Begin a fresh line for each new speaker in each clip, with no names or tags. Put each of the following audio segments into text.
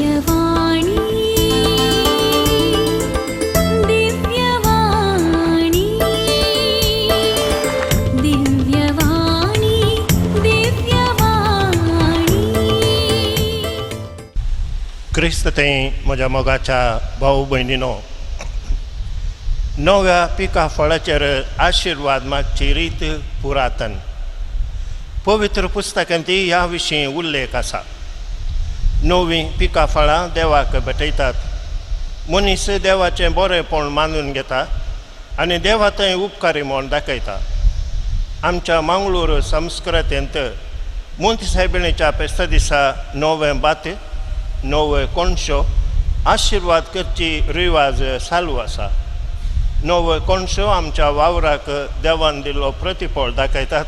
दिव्यवाणी दिव्यवाणी दिव्यवाणी दिव्यवाणी।
क्रिस्त थंय म्हज्या मोगाच्या भाऊ भयणीनो, नव्या पिका फळाचेर आशिर्वाद मागची रीत पुरातन। पवित्र पुस्तकांत ह्या विशीं उल्लेख आसा। नवीं पिका फळां देवाक भेटयतात। मनीस देवाचें बरेंपण मानून घेता आनी देवा थंय उपकारी म्हूण दाखयता। आमच्या मंगळूर संस्कृतेंत मोंती सायबिणीच्या फेस्ता दिसा नवें भात, नवे कोणशो आशिर्वाद करची रिवाज चालू आसा। नवे कोणशो आमच्या वावराक देवान दिल्लो प्रतिफळ दाखयतात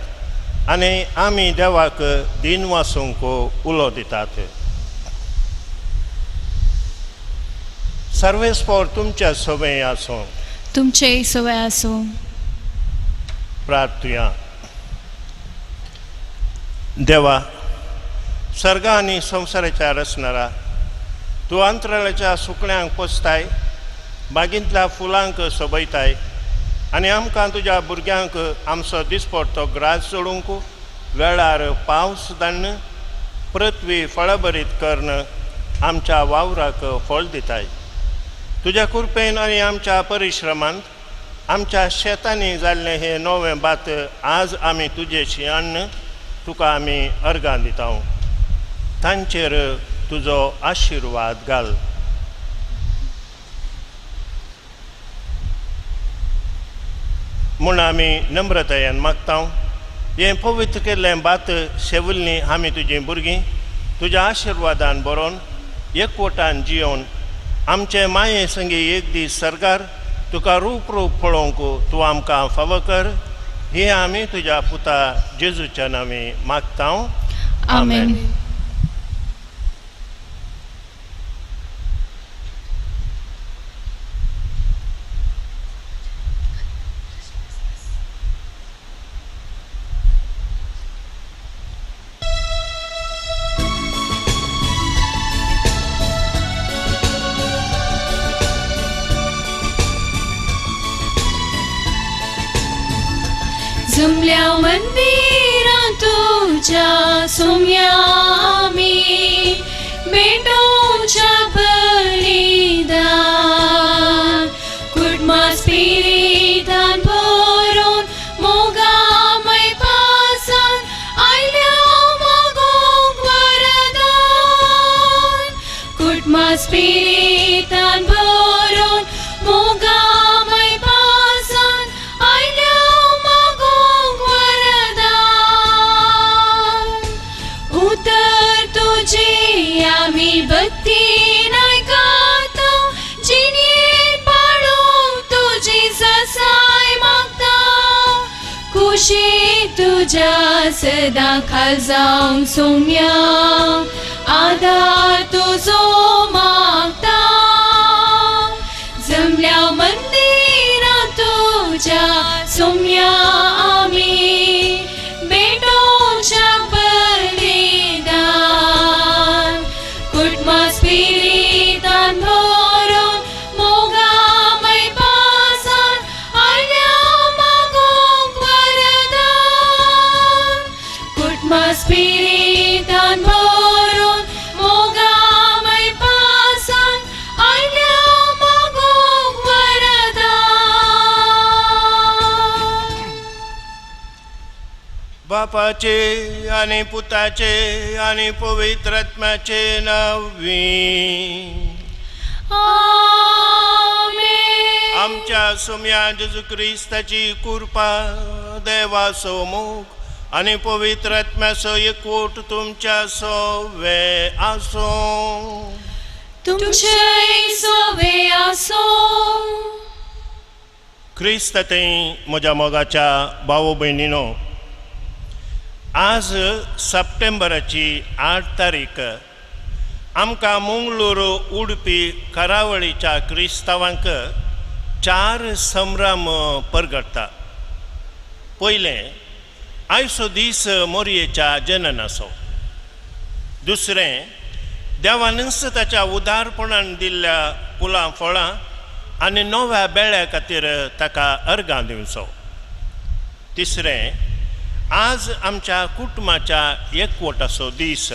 आनी आमी देवाक दिन वासूंक उलो दितात। सर्वेस्पोर तुमच्या सवय आसूं।
तुमचेय सवय आसूं।
प्रार्थुया। देवा, सर्ग आनी संवसाराच्या रचणारा, तूं अंतराळाच्या सुकण्यांक पोसताय, बागींतल्या फुलांक सोबयताय आनी आमकां तुज्या भुरग्यांक आमचो दिसपडटो ग्रास जोडूंक वेळार पावस धाडून पृथ्वी फळभरीत करून आमच्या वावराक फळ दिताय। तुज्या कृपेन आनी आमच्या परिश्रमांत आमच्या शेतांनी जाल्लें हें नवें भात आज आमी तुजेशी अन्न तुका आमी अर्गां दिता। तांचेर तुजो आशिर्वाद घाल। म्हूण आमी नम्रतायेन मागता, हें पवित्र केल्लें भात शेवल्लीं आमी तुजीं भुरगीं तुज्या आशिर्वादान बरोवन एकवटान जियोवन आमचे माये संगी एक दीस सरकार तुका रूप रूप पळोवंक तूं आमकां फावो कर। हे आमी तुज्या पुता जेजूच्या नांवी मागता।
आमेन।
जमल्या मंदिरां तुझ्या सोम्या आमी भेटोवच्या बलिदान, कुटुंबा स्पिरितान भरून मोगामय पासान आयल्या मागूंक वरदान, कुटुंबा स्पिरितान भरून मोगामय पासान आयल्या मागूंक वरदान। उतर तुजी आमी भक्तीन आयकता, जिणेंत पाळूंक तुजी ससाय मागता, कुशी तुज्या सदां खाल जावंक सोम्या आदार तुजो मागता। जमल्या मंदिरां तुज्या सोम्या आमी भेटोवच्या बलिदान, कुटुंबा स्पिरितान भरून मोगामय पासान आयल्या मागूंक वरदान, कुटुंबा स्पिरितान भरून मोगामय पासान आयल्या मागूंक वरदान।
बापाचे आनी पुताचे आनी पवित्र आत्म्याचे नांवी
आमेन।
आमच्या सोम्या जेजू क्रिस्ताची कृपा, देवाचो मोग आनी पवित्र आत्म्याचो एकवट तुमच्या सवे आसूं।
तुमचेय सवे आसूं।
क्रिस्त थंय म्हज्या मोगाच्या भाव भयणीनो, आज सप्टेंबराची 8 तारीख आमकां मंगळूर उडपी करावळीच्या क्रिस्तांवांक 4 संभ्रम परगटता। पयलें, आयचो दीस मोरयेच्या जननाचो। दुसरें, देवानच ताच्या उदारपणान दिल्ल्या फुलां फळां आनी नव्या बेळ्या खातीर ताका अर्गां दिवचो. तिसरें, आज आमच्या कुटुंबाच्या एकवटाचो दीस.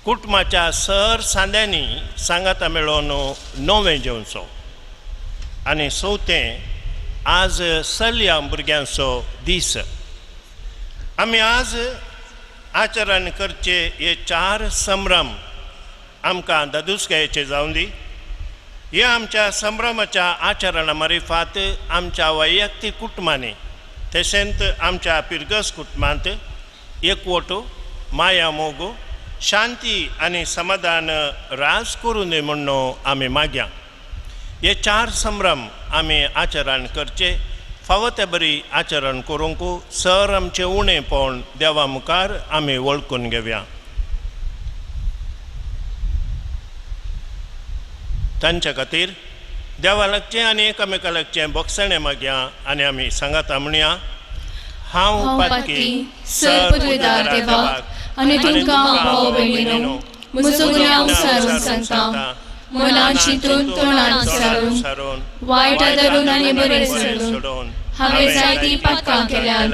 कुटुंबाच्या सर सांद्यांनी सांगाता मेळोवन नवें जेवचो. आनी चवथें, आज चलया भुरग्यांचो दीस. आमी आज आचरण करचे हे चार संभ्रम आमकां दादूसकायेचे जावन दी. हे आमच्या संभ्रमाच्या आचरणा मारिफात आमच्या वैयक्तीक कुटुंबांनी तशेंच आमच्या पिरगस कुटुंबांत एकवट, माया, मोग, शांती आनी समाधान राज करूं दी म्हूण आमी मागया. हे चार संभ्रम आमी आचरण करचे फावो ते बरी आचरण करूंक सर आमचें उणेपण देवा मुखार आमी वळखून घेवया. तांच्या खातीर देवा लागचें आनी एकामेका लागचें बोगसणें मागया आनी आमी सांगाता म्हणया, हांव पातकी
सर पदवेदार देवाक आनी तुमकां भाव भयणीनो म्हजो गुन्यांव सारून सांगता, मनान चिंतून तोंडान सारून वायट आदरून आनी बरें सोडून हांवें जायतीं पातकां केल्यांत.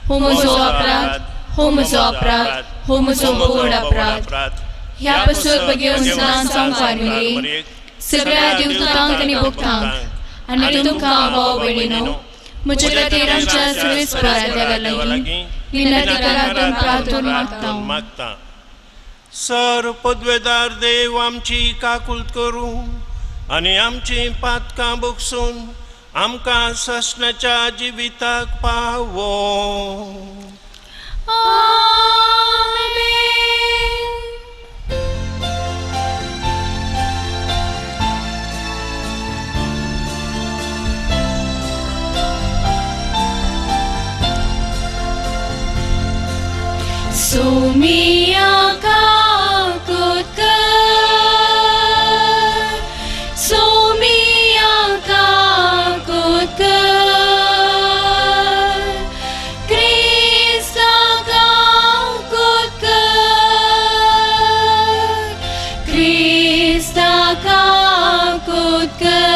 हो म्हजो अपराध, हो म्हजो अपराध, हो म्हजो व्हड अपराध. ह्या पासून बगेवन संवसार मरे सगळ्या देवतांक आनी भक्तांक आनी तुमकां भाव भयणीनो म्हजे खातीर आमच्या सर्वेस्परा देवा लागीं विनंती करात प्रार्थून मागता.
मागता. सर पदवेदार देव आमची काकूल करूं आनी आमची पातकां बगसून आमकां ससनाच्या जिविताक पावो.
आमेन. सोमिया काकूत कर, सोमिया काकूत कर, क्रिस्ता काकूत कर, क्रिस्ता काकूत कर,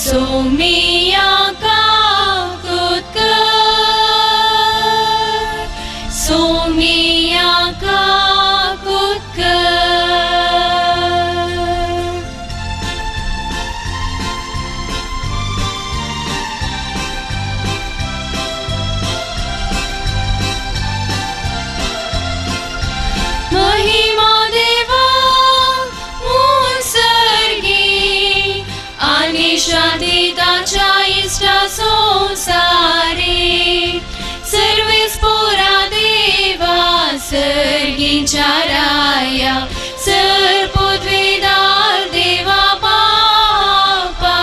सोमिया काकूत कर, सोमिया काकूत कर. महिमा देवा मुसर्गी आनी शांती ताच्या इश्टा संवसारी. सर्वेस्पोरा देवा सर्गीच्या राया, सर पदवेदार देवा बापा,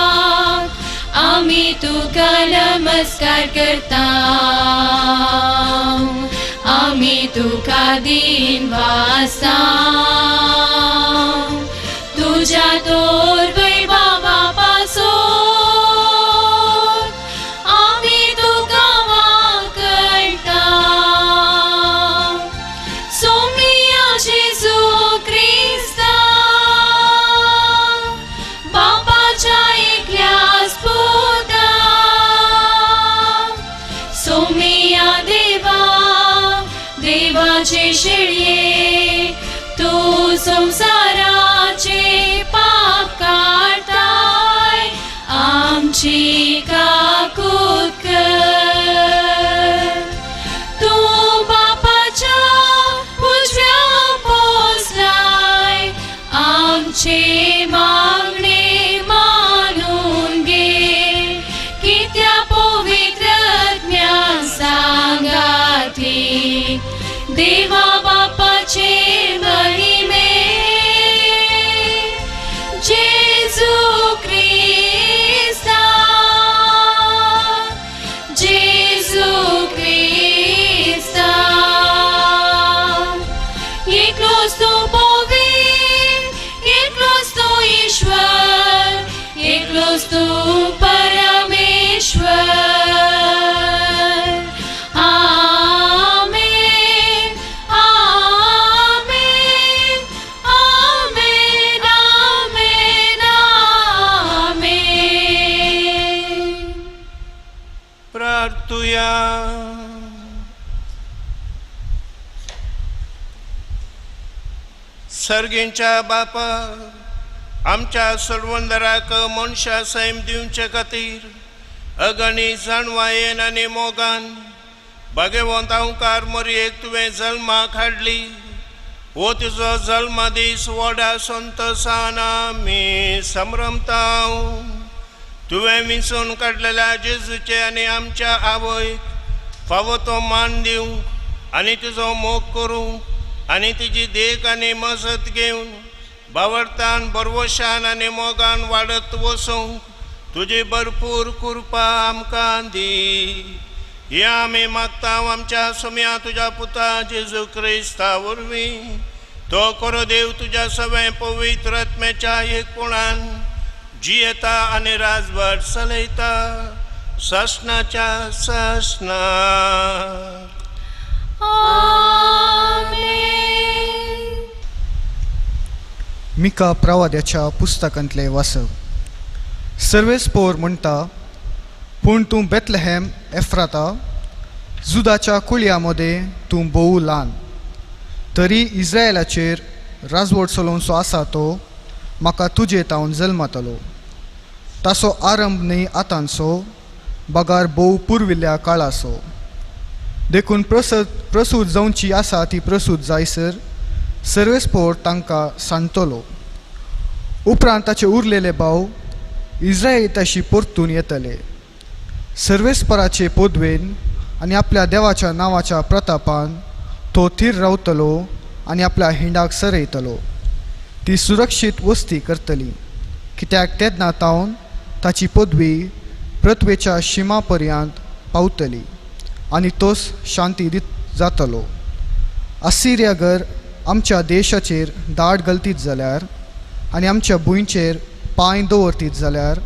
आमी तुका नमस्कार करता, आमी तुका दीन वासा. तुज्या तोर वैभवा पासून आमी तुका वांकळटा. सोमिया जेजू क्रिस्ता बापाच्या एकल्याच पुता, सोमिया देवा देवाचे शेळये, तूं संवसाराचे पाप काडताय, आमची काकूत कर. तूं बापाच्या उजव्या पोसलाय, आमचे मागणे मानून घे, कित्या पवित्र ज्ञान सांगाती देवा बापाचे महिमे. जेजू क्रिस्ता, जेजू क्रिस्ता, एकलोच तूं पवित्र, एकलोच तूं ईश्वर, एकलोच तूं परमेश्वर. आमेन, आमेन.
सर्गींच्या बापा, आमच्या सोडवंदराक मनशा सैम दिवचे खातीर अगणी जाणवायेन आनी मोगान भागेवंत अंकार मोरयेक तुवें जल्माक हाडली. हो तुजो जल्मा दीस व्हडा संतोसान आमी संभ्रमता. तुवें विंचून काडलेल्या जेजूचे आनी आमच्या आवयक फावो तो मान दिवंक आनी तुजो मोग करूंक आनी तुजी देख आनी मजत घेवन बावडतान बरवशान आनी मोगान वाडत वचूंक तुजी भरपूर कृपा आमकां दी. हे आमी मागता आमच्या सोम्या तुज्या पुता जेजू क्रिस्ता वरवीं. तो करो देव तुज्या सगळें पवित्र आत्म्याच्या एकपणान जियेता आनी राजवट चलयता सासणाच्या सासणाक.
आमेन.
मिका प्रवाद्याच्या पुस्तकांतले वाचप. सर्वेस्पोर म्हणटा, पूण तूं बेतलहेम एफ्राता, जुदाच्या कुळया मदें तूं भोव ल्हान, तरी इस्रायलाचेर राजवट चलोवचो आसा तो म्हाका तुजे तावन जल्मतलो. ताचो आरंभ न्हय आतांचो, बगार भोव पुर्विल्ल्या काळाचो. देखून प्रसूत जावची आसा ती प्रसूत जायसर सर्वेस्पोर तांकां सांडतलो. उपरांत ताचे उरलेले भाव इस्रायलिताशी परतून येतले. सर्वेस्पराचे पदवेन आनी आपल्या देवाच्या नांवाच्या प्रतापान तो थीर रावतलो आनी आपल्या हिंडाक सरयतलो. ती सुरक्षीत वस्ती करतली, कित्याक तेन्ना तावन ताची पदवी पृथ्वेच्या शिमा पर्यंत पावतली आनी तोच शांती दित जातलो. असिरिया आमच्या देशाचेर दाड घालतीत जाल्यार आनी आमच्या भुंयचेर पांय दवरतीत जाल्यार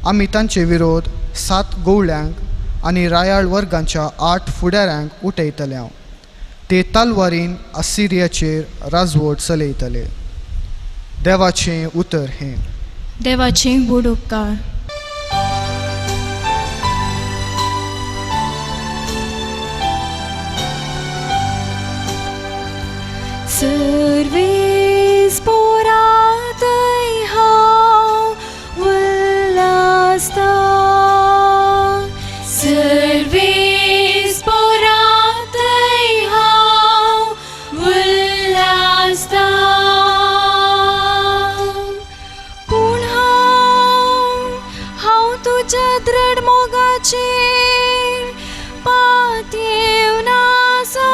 आमी तांचे विरोध 7 गवळ्यांक आनी रायाळ वर्गांच्या 8 फुडाऱ्यांक उठयतले. ते तलवारीन असिरियाचेर राजवट चलयतले. देवाचें उतर हें.
देवाचे व्हड उपकार.
सर्वेस्पोरातय हांव उल्हासता, सर्वेस्पोरातय हांव उल्हासता. पूण हांव तुज्या दृढ मोगाचेर पातयेवन आसा.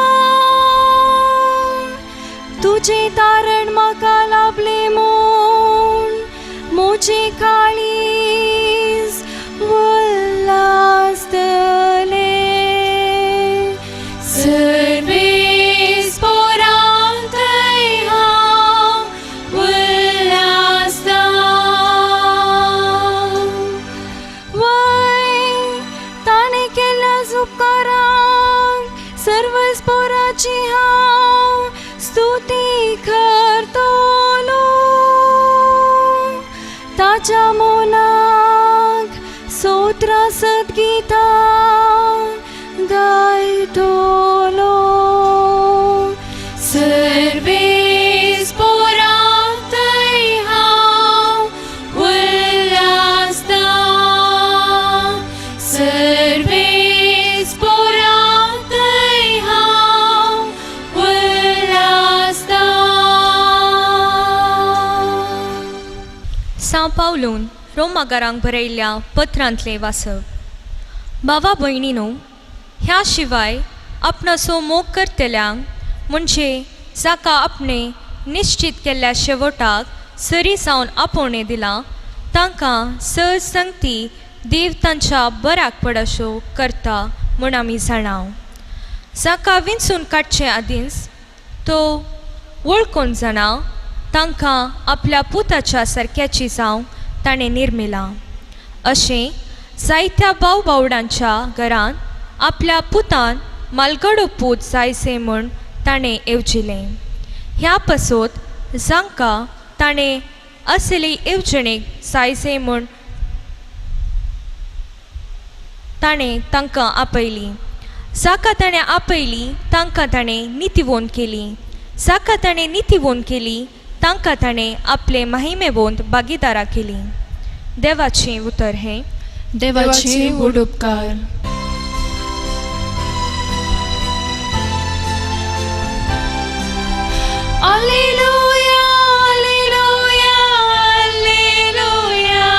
तुजें तारण म्हाका लाभलें म्हूण म्हजें काळीज उल्हासतलें. सर्वेस्पोरातय हांव उल्हासता. वय ताणें केल्ल्या उपकारांक सर्वेस्पोराची हांव स्तुती करतलो. ताच्या मोनाक सोत्रां सद्गीतां गायतलो. सर्वेस्पोरातय हांव उल्हासता, सर्वेस्पोरातय हांव उल्हासता.
सां पावलून रोमागारांक बरयल्ल्या पत्रांतलें वाचप. भावा भयणीनो, ह्या शिवाय आपणाचो मोग करतल्यांक म्हणजे जाका आपणे निश्चित केल्ल्या शेवटाक सरी जावन आपोवणें दिलां तांकां सहज संगती देव तांच्या बऱ्याक पडशो करता म्हूण आमी जाणाव. जाका विंचून काडचे आदींच तो वळखून जाणा तांकां आपल्या पुताच्या सारक्याची जावंक ताणें निर्मिलां. अशें जायत्या भाव भावडांच्या घरांत आपल्या पुतान मालगडो पूत जायचे म्हूण ताणें येवजिलें. ह्या पासत जांकां ताणें असली येवजणेक जायचे म्हूण ताणें तांकां आपयलीं. जाका ताणें आपयलीं तांकां ताणें नितीवोन केली, जाका ताणें नितीवोन केली तांकां ताणें आपले माहिमेवोंत भागीदारां केली. देवाचें उतर हें.
देवाचे व्हड उपकार.
Alleluia, alleluia, alleluia,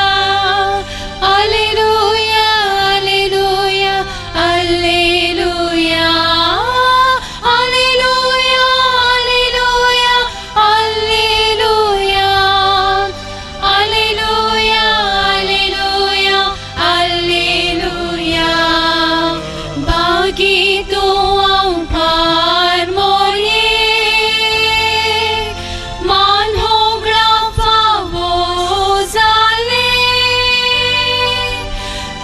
alleluia, alleluia, alleluia, alleluia, alleluia, alleluia, alleluia, alleluia, alleluia. बागी तूं हांव पार मोरये, मान होगळा फावो जाले,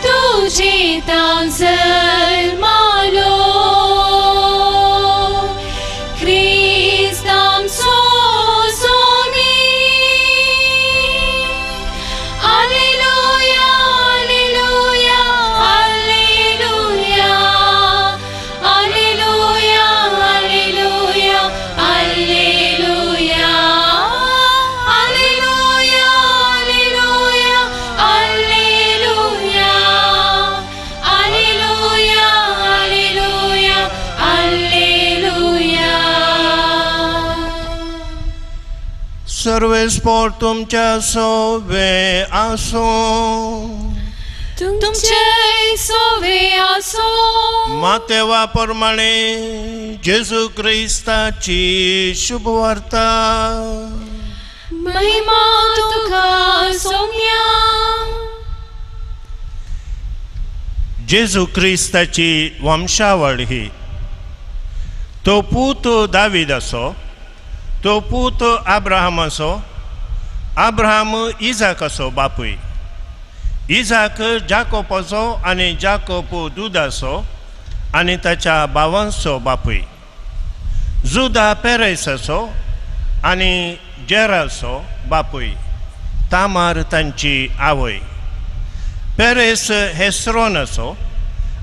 तुजे तांव जल्मालो, क्रिस्तांचो Somi. Alleluia, alleluia, alleluia, alleluia, alleluia, alleluia, alleluia, alleluia, alleluia, alleluia, alleluia, alleluia.
सर्वेस्पोर तुमच्या सोवे आसूं.
तुमचे सोवे आसो.
मातेवा प्रमाणे जेजू क्रिस्ताची शुभवार्ता.
महिमा तुका सोम्या.
जेजू क्रिस्ताची वंशावळ ही. तो पूत दावीदाचो, तो पूत आब्राहामाचो, आब्राहाम इजाकाचो बापूय, इजाक जाकोबाचो आनी जाकोब दुदाचो आनी ताच्या भावांचो बापूय, जुदा पेरेसाचो आनी जेराचो बापूय, तामार तांची आवय, पेरेस हेस्रोनाचो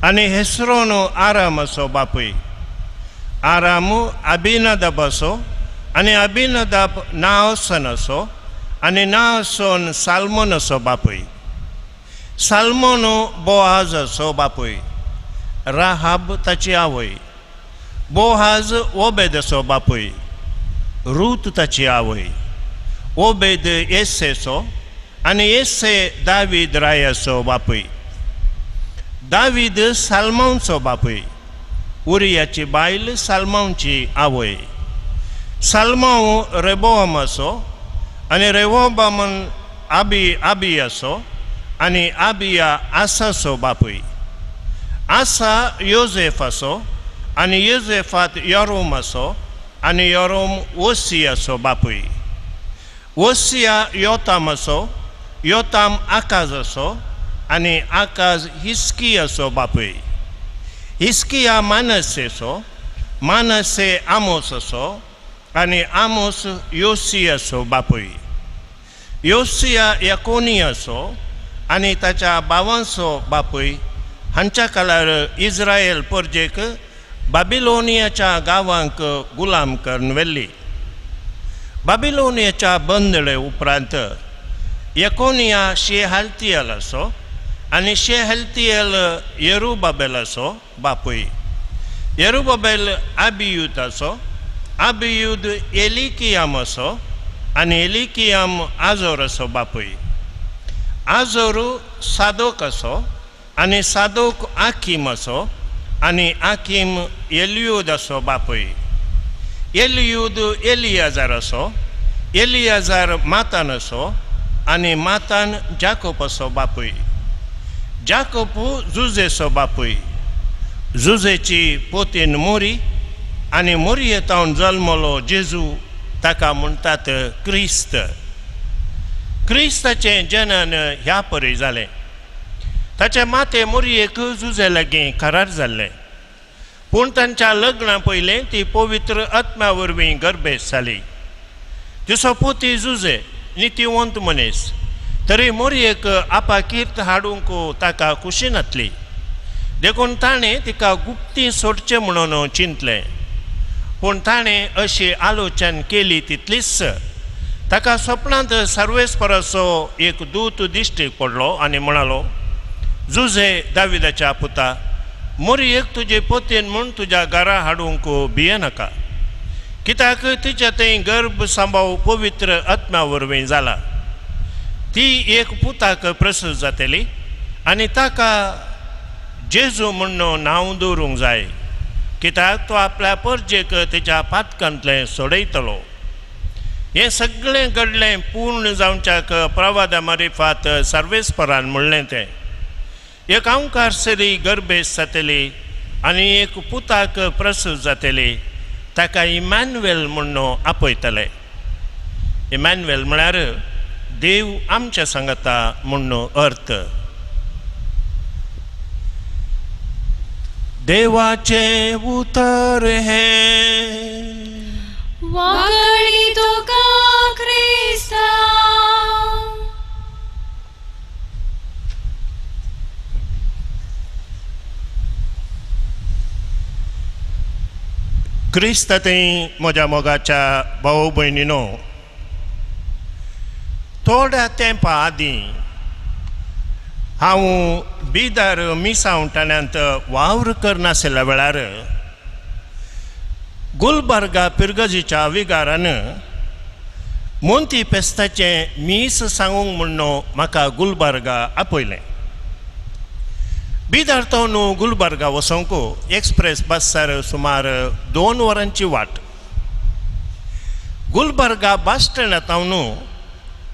आनी हेस्रोन आरामाचो बापूय, आराम अबिनदबाचो आनी अबिनदाब नाहसनाचो आनी नाहसन साल्मोनाचो बापूय, साल्मोन बोहाजाचो बापूय, राहाब ताची आवय, बोहाज ओबेदाचो बापूय, रूत ताची आवय, ओबेद येसेचो आनी येसे दावीद रायाचो बापूय, दावीद साल्मांवचो बापूय, उरियाची बायल साल्मांवची आवय, साल्मांव रेबोआमाचो आनी रेवोबामन आबियाचो आनी आबिया आसाचो बापूय, आसा योजेफाचो आनी योजेफात योरोमाचो आनी योरोम ओसियाचो बापूय, ओसिया योतामाचो, योताम आकाजाचो आनी आकाज हिस्कियाचो बापूय, हिस्किया मानसेचो, मानसे आमोसाचो आनी आमोस योसियाचो बापूय, योसिया यकोनियाचो आनी ताच्या भावांचो बापूय. हांच्या काळार इस्रायल परजेक बाबिलोनियाच्या गांवांक गुलाम करून व्हेल्ली. बाबिलोनियाच्या बंदळे उपरांत यकोनिया शेहाल्तियलाचो आनी शेहाल्तियल येरुबाबेलाचो बापूय, येरुबाबेल आबियुताचो, आबियुद एलिकियामाचो आनी एलिकियाम आजोराचो बापूय, आजोरू सादोकाचो आनी सादोक आखीमाचो आनी आखीम एलियुदाचो बापूय, एलियुद एलियाजाराचो, एलियाजार मातानाचो आनी मातान जाकोबाचो बापूय, जाकोब जुजेचो बापूय, जुजेची पोतीन मोरी आनी मोरयेतावन जल्मलो जेजू, ताका म्हणटात क्रिस्त. क्रिस्ताचें जनन ह्या परी जालें. ताचें माते मोरयेक जुजे लागीं करार जाल्लें, पूण तांच्या लग्ना पयलें ती पवित्र आत्म्या वरवीं गर्भेस्त जाली. तिचो पोती जुजे नितीवंत मनीस, तरी मोरयेक आपाकीर्त हाडूंक ताका खुशी नासली, देखून ताणें तिका गुप्ती सोडचें म्हणून चिंतलें. पूण ताणें अशी आलोचन केली तितलीच ताका स्वप्नांत सर्वेस्पराचो एक दूत दिश्टीक पडलो आनी म्हणालो, जुझे दाविदाच्या पुता, मोरयेक तुजे पोतयेन म्हूण तुज्या घरा हाडूंक भियेनाका, कित्याक तिच्या थंय गर्भ सांबाव पवित्र आत्म्या वरवीं जाला. ती एक पुताक प्रसूत जातली आनी ताका जेजू म्हूण नांव दवरूंक जाय, कित्याक तो आपल्या परजेक तेच्या पातकांतलें सोडयतलो. हें सगळें घडलें पूर्ण जावच्याक प्रवादा मारिफात सर्वेस्परान म्हणलें तें. एक अंकार सरी गर्भेस जातली आनी एक पुताक प्रसूत जातली, ताका इमॅन्युएल म्हूण आपयतले. इमॅन्युएल म्हळ्यार देव आमच्या सांगता म्हूण अर्थ. देवाचें उतर हें.
वाकडी तुका क्रिस्ता.
क्रिस्त थंय म्हज्या मोगाच्या भाव भयणीनो, थोड्या तेंपा आदीं हांव बिदर मिसांव ठाण्यांत वावर करनाशिल्ल्या वेळार गुलबर्गा पिरगजीच्या विगारान मोंती पेस्ताचें मीस सांगूंक म्हूण म्हाका गुलबर्गा आपयलें. बिदर तो न्हू गुलबर्गा वचोंक एक्सप्रेस बसार सुमार 2 वरांची वाट. गुलबर्गा बस स्टँडांत न्हू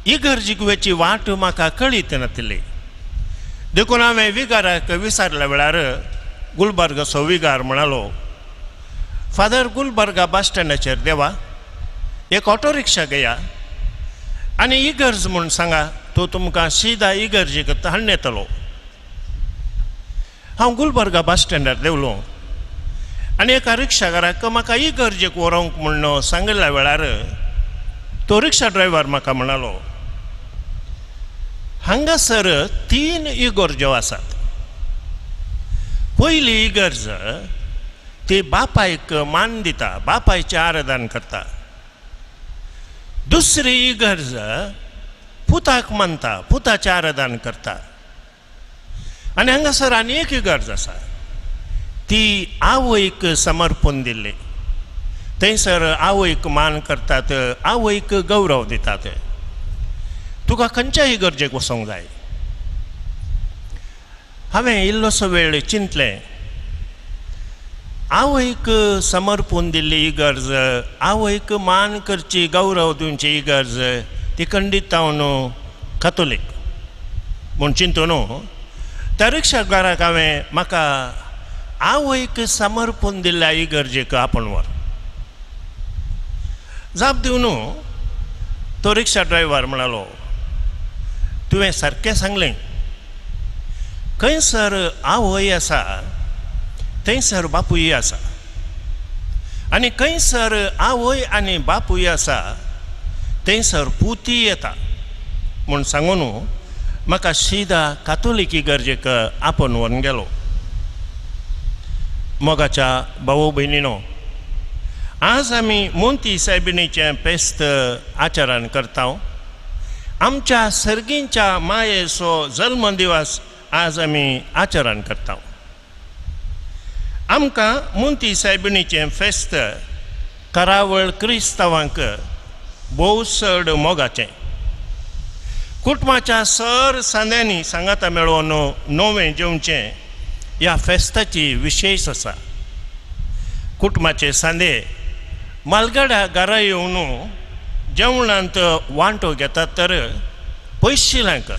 इगर्जीक वचची वाट म्हाका कळीत नातिल्ली, देखून हांवें विगाराक विचारल्या वेळार गुलबर्गाचो विगार म्हणालो, फादर गुलबर्गा बस स्टँडाचेर देवा, एक ऑटो रिक्षा घेया आनी इगर्ज म्हूण सांगा, तो तुमकां सीधा इगर्जीक हाडून येतलो. हांव गुलबर्गा बस स्टँडार देंवलो आनी एका रिक्षाकाराक म्हाका इगर्जेक व्हरूंक म्हूण सांगिल्ल्या वेळार तो रिक्षा ड्रायव्हर म्हाका म्हणालो, हांगासर 3 इगर्ज्यो आसात. पयली इगर्ज ती बापायक मान दिता, बापायचें आराधन करता. दुसरी इगर्ज पुताक मानता, पुताचें आराधन करता. आनी हांगासर आनी एक इगर्ज आसा, ती आवयक समर्पण दिल्ली. थंयसर आवयक मान करतात, आवयक गौरव दितात. तुका खंयच्या इगर्जेक वचोंक जाय? हांवें इल्लोसो वेळ चिंतलें. आवयक समर्पण दिल्ली इगर्ज, आवयक मान करची, गौरव दिवची इगर्ज, ती खंडीत हांव कातोलीक म्हूण चिंतून त्या रिक्षाकाराक हांवें म्हाका आवयक समर्पण दिल्ल्या इगर्जेक आपूण व्हर. जाप दिवन तो रिक्षा ड्रायव्हर म्हणालो, तुवें सारकें सांगलें, खंयसर आवय आसा थंयसर बापूय आसा, आनी खंयसर आवय आनी बापूय आसा थंयसर पुती येता म्हूण सांगून म्हाका सीधा कातोलिकी गरजेक आपोवन व्हरून गेलो. मोगाच्या भाव भयणीनो, आज आमी मोंती सायबिणीचें फेस्त आचरण करता. आमच्या सर्गींच्या मायेचो जल्मदिवस आज आमी आचरण करता. आमकां मोंती सायबिणीचें फेस्त करावळ क्रिस्तांवांक भोव चड मोगाचें. कुटुंबाच्या सर सांद्यांनी सांगाता मेळोवन नवें जेवचें ह्या फेस्ताची विशेश आसा. कुटुंबाचे सांदे मालगडा घरा येवन जेवणांत वांटो घेतात, तर पयशिल्ल्यांक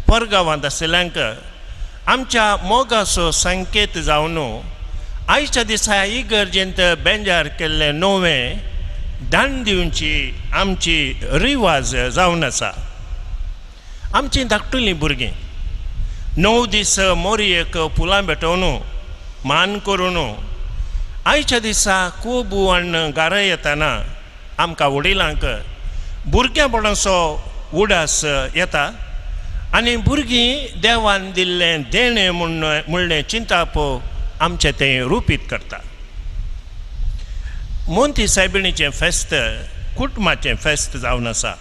परगांवांत आशिल्ल्यांक आमच्या मोगाचो संकेत जावन आयच्या दिसा इगर्जेंत बेंजार केल्लें नवें दान दिवची आमची रिवाज जावन आसा. आमची धाकटुलीं भुरगीं 9 दीस मोरयेक फुलां भेटोवन मान करून आयच्या दिसा खूब हाडून घरा येतना आमकां वडिलांक भुरग्यांपणाचो उडास येता आनी भुरगीं देवान दिल्लें देणें म्हूण म्हणलें चिंताप आमचें तें रुपीत करता. मोंती सायबिणीचें फेस्त कुटुंबाचें फेस्त जावन आसा.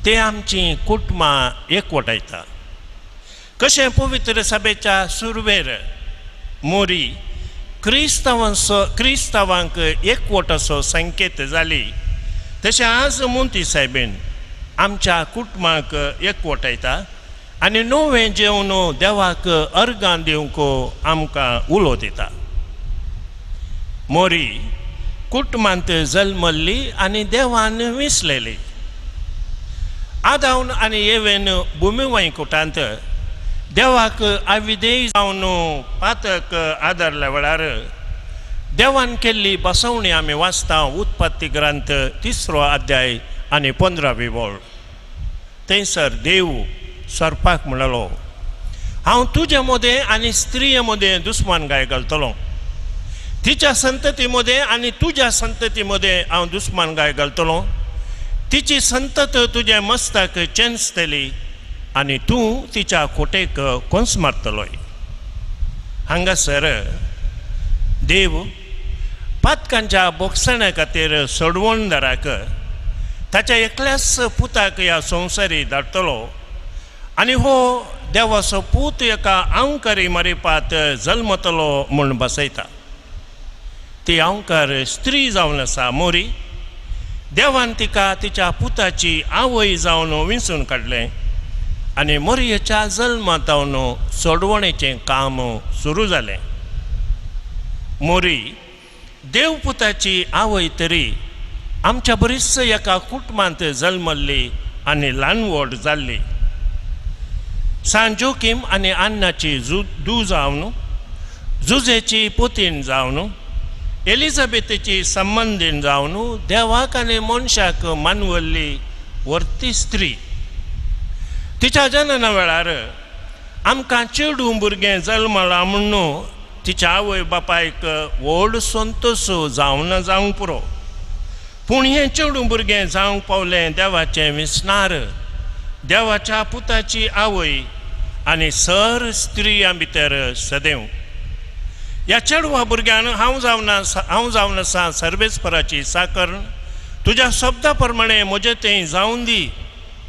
तें आमचीं कुटुंबां एकवटायता. कशें पवित्र सभेच्या सुरवेर मोरी क्रिस्तांवांचो क्रिस्तांवांक एकवटाचो संकेत जाली, तशें आज मोंती सायबीण आमच्या कुटुंबाक एकवटायता आनी नवें जेवन देवाक अर्गां दिवंक आमकां उलो दिता. मोरी कुटुंबांत जल्मल्ली आनी देवान विसलेली. आदावन आनी येवेन भुमी कुटांत देवाक आविदेय जावन पातक आदारल्या वेळार देवान केल्ली बसवणी आमी वाचता उत्पत्ती ग्रंथ 3रो अध्याय आनी 15वी वळ. थंयसर देव सोरपाक म्हणलो, हांव तुजे मदें आनी स्त्रिये मदें दुस्मान गाय घालतलो, तिच्या संतती मदें आनी तुज्या संतती मदें हांव दुस्मान गाय घालतलो, तिची संतत तुजें मस्ताक चेंचतली आनी तूं तिच्या खोटेक कोंस मारतलोय. हांगासर देव पातकांच्या बोगसण्या खातीर सोडवणदाराक ताच्या एकल्याच पुताक ह्या संवसारी धाडटलो आनी हो देवाचो पूत एका आंवकारी मारिपात जल्मतलो म्हूण बसयता. ती आंवकार स्त्री जावन आसा मोरी. देवान तिका तिच्या पुताची आवय जावन विंचून काडलें आनी मोरयेच्या जल्मांत सोडवणेचें काम सुरू जालें. मोरी देवपुताची आवय तरी आमच्या बरीच एका कुटुंबांत जल्मल्ली आनी ल्हान व्हड जाल्ली. सान जोकीम आनी अन्नाची जू जावन, जुजेची पोतीन जावन, एलिझाबेथेची संबंदीन जावन देवाक आनी मनशाक मानवल्ली व्हरती स्त्री. तिच्या जनना वेळार आमकां चेडूं भुरगें जल्मलां म्हूण तिच्या आवय बापायक व्हड संतोश जावना जावंक पुरो, पूण हें चेडूं भुरगें जावंक पावलें देवाचें विसनार, देवाच्या पुताची आवय आनी सर स्त्रियां भितर सदैव. ह्या चेडवा भुरग्यान हांव जावन आसा सर्वेस्पराची साकर, तुज्या शब्दा प्रमाणे म्हजें तें जावन दी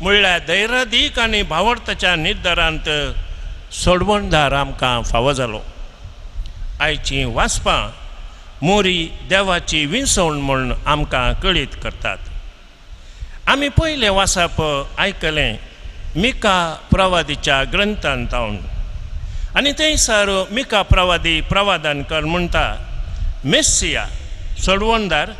म्हणल्यार धैर्यादीक आनी भावर्थाच्या निर्धारांत सोडवणदार आमकां फावो जालो. आयची वाचपां मोरी देवाची विंचवण म्हूण आमकां कळीत करतात. आमी पयलें वाचप आयकलें मिका प्रवादीच्या ग्रंथांत आनी थंयसर मिका प्रवादी प्रवादान कर म्हणटा, मेस्सिया सोडवणदार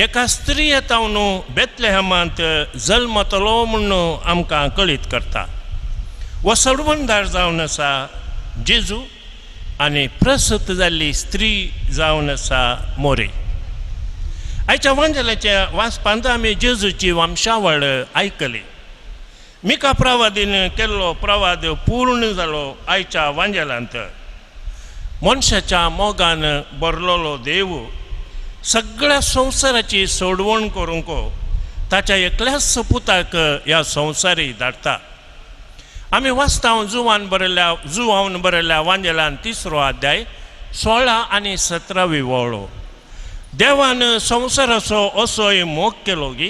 एका स्त्रिये तावन बेतलेहमांत जल्मतलो म्हूण आमकां कळीत करता. हो सोडवणदार जावन आसा जेजू आनी प्रसूत जाल्ली स्त्री जावन आसा मोरी. आयच्या वांजेलाच्या वाचपांत आमी जेजूची वंशावळ आयकली. मिका प्रवादीन केल्लो प्रवाद पूर्ण जालो आयच्या वांजेलांत. मनशाच्या मोगान भरलेलो देव सगळ्या संवसाराची सोडवण करूंक ताच्या एकल्याच पुताक ह्या संवसारी धाडटा. आमी वाचता जुवान बरयल्ल्या वांजेलान 3रो अध्याय 16 आनी 17वी वळो. देवान संवसाराचो असोय मोग केलो की